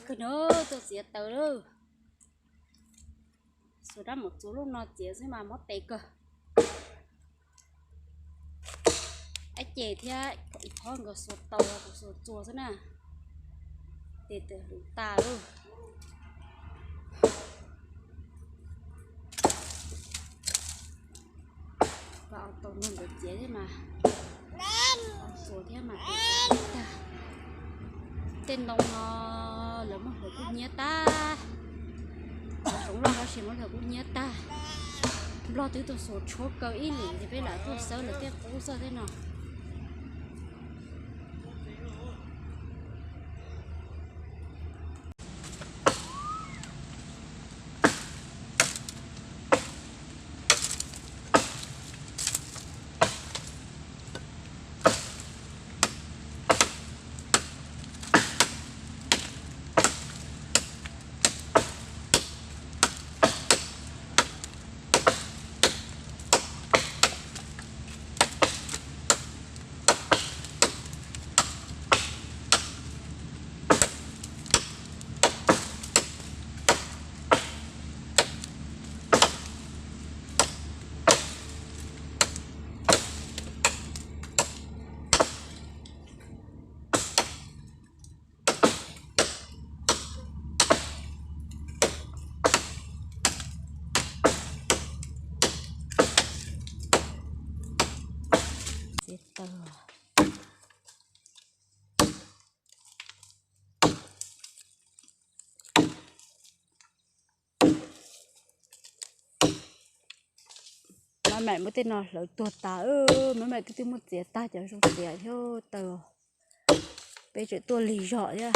kawg na, tuaj txiav taws lawm. Xuas rab mus txuas lub no txiav xwb mas mob tes kawg. Ab ces thiab ib qhov nkawd xuas tau, kuv xuas txuas xwb na. Tes tawm hluv tas lawm. Tau nrog nkawd txiav thiab mas, txuas thiab mas tes tawm hluv tag. Tej ntoo no lawv muab hlawv kub hnyiab tag. Cov zoov loj tab sis muab hlawv kub hnyiab tag. Nplog twb tuaj xuas tshuab kaw ib lwm ces peb lam tuaj xawb lawv tej qub xwb thiab no. Txiav taws. Mab mam muab tej no hlawv tuag tas, mab mam twb twb muab txiav tag cov zoo txiav thiab taws. Peb tseem tuaj lig zog thiab.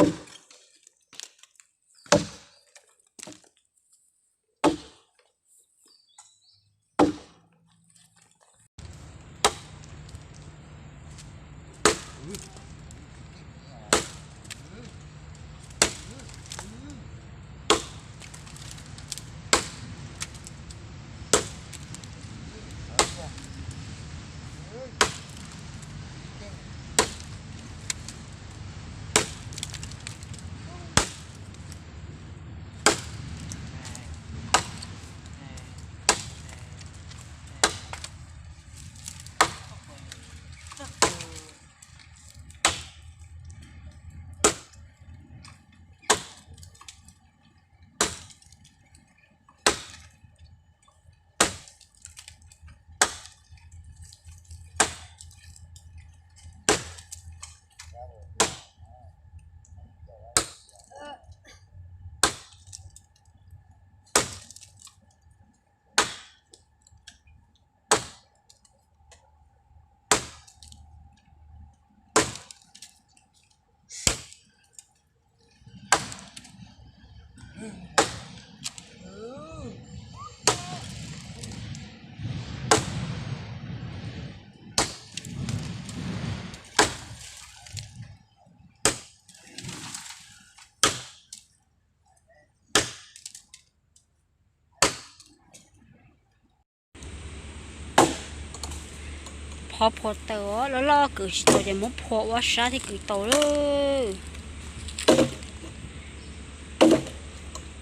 Phov phua taws os, loj loj kwv tsis tau ces muab phua ua sab thiaj kwv tau lawm.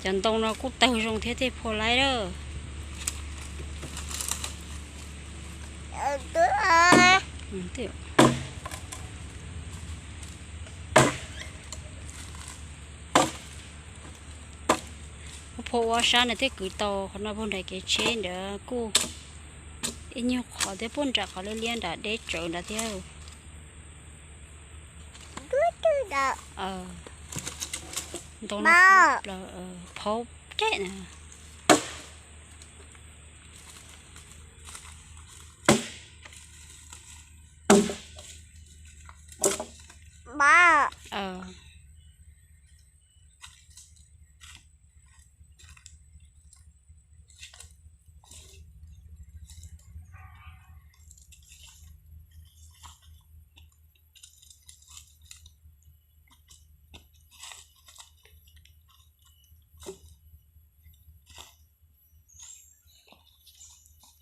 Cov ntoo no kuj tawg zoo thiab thiaj phua laib lawm. Phua ua sab ntawd thiaj kwv tau. Qhov no puag nram kev tsheb ntawd kuj ib nyuag qhov thiab, puag nram qhov liab liab nram deb tsawv nrad thiab. Ntoo no plaws, phaub ceg na.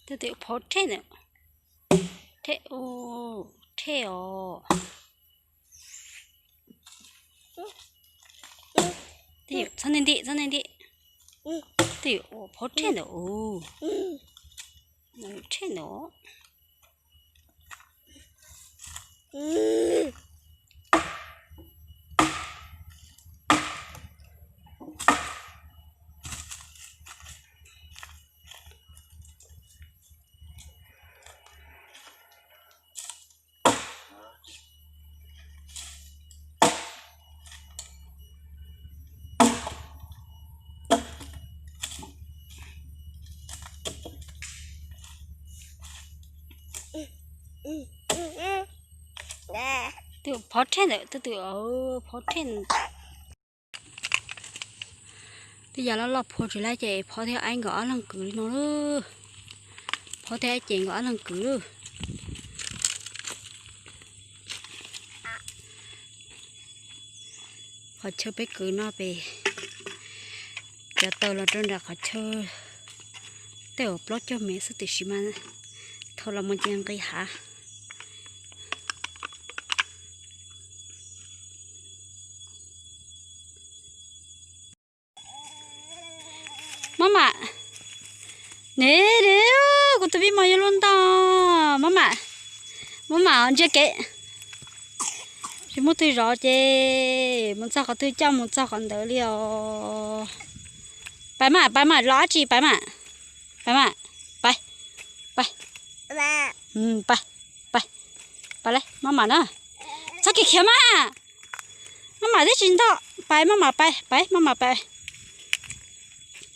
Twb tim phov thej na. Thej, thej os. Txhob nti nti, txhob nti nti. Twb yuav ua phob rhej ntawm, phob rhej ntawm. Twb phob rhej ntawm, twb twb phob rhej. Twb yog loj loj phua tsis lawm ces phob thiab aib nkawd ob leeg kwv li no lawm. Phob thiab aib ces nkawd ob leeg kwv lawm. Qhov chaw peb kwv no pem cov taws los rau nram qhov chaw tej uas plaub caug mev xwb tiam sis mas thaum los mus ces nqis hav. Mab mam, ne, ne, kuv tus me mos yuav luag ntog. Mab mam, mab mam ntsia kev. Tsis muaj twg zov ces mus txog qhov twg coj mus txog qhov ntawd li os. Pais mam, pais mam, los dab tsi, pais mam, pais mam, pais, pais, pais, pais, pais, mab mam na. Txhob kev khiav mas. Mab mam twb tsis ntog, pais mab mam pais, pais mab mam pais.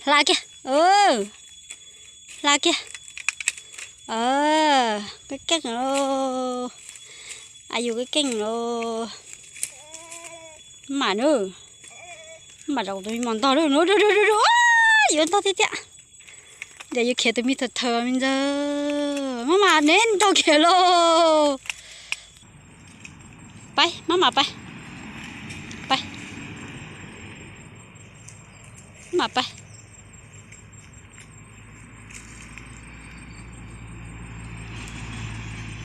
Hla kiag, hla kiag. Keej keej, a yus keej keej os. Mab mam na, mab mam zov kuv tus me mos ntog lawm, yuav ntog tiag tiag. Yog yuav khiav tus me thaum thaum me ntxawg, mab mam neb ntog khiav lauj. Pais, mab mam pais, pais, mab mam pais.